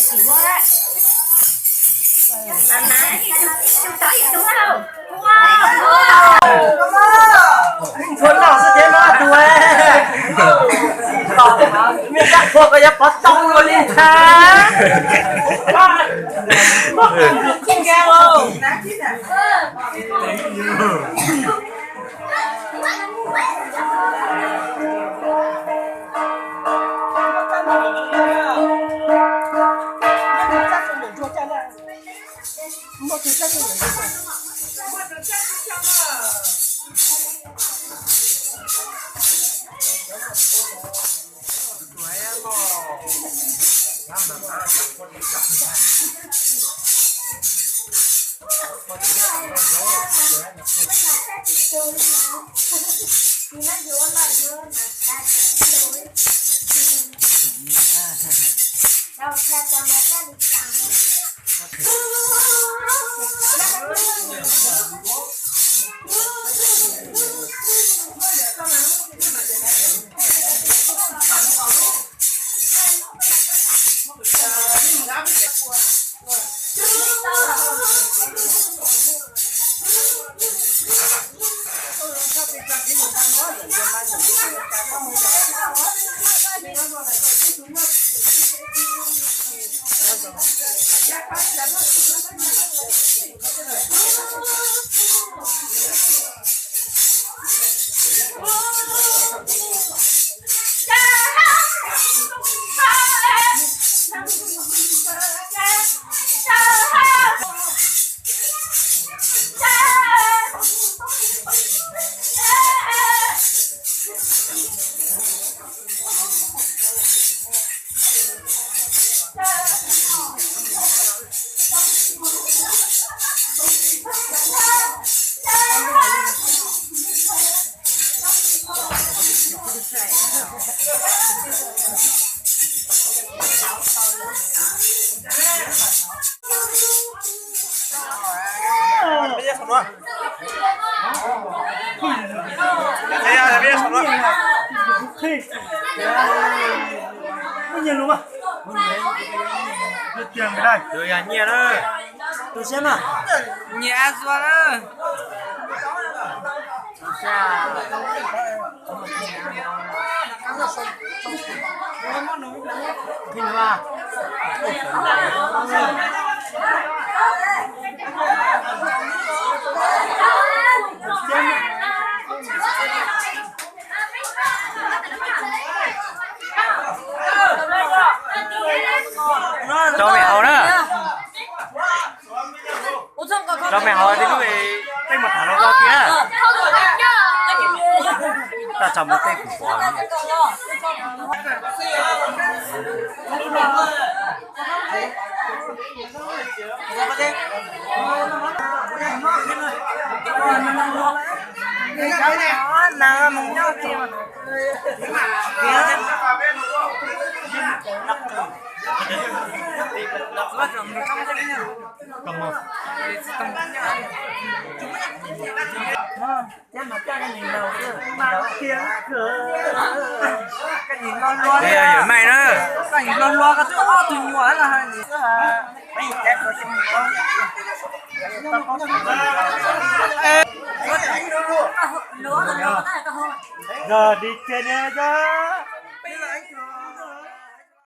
Ntxhua noj xwb ces no tus me kab qhuas ko yuav pov tau ua li ntag. Nyias zuag na. Tso me hauv na. Tso me hauv tib lub, peb mus tham hluas nkauj kiag. Tag tso mus tej kuv pom. Yog maij na. Yog di kiag li yog.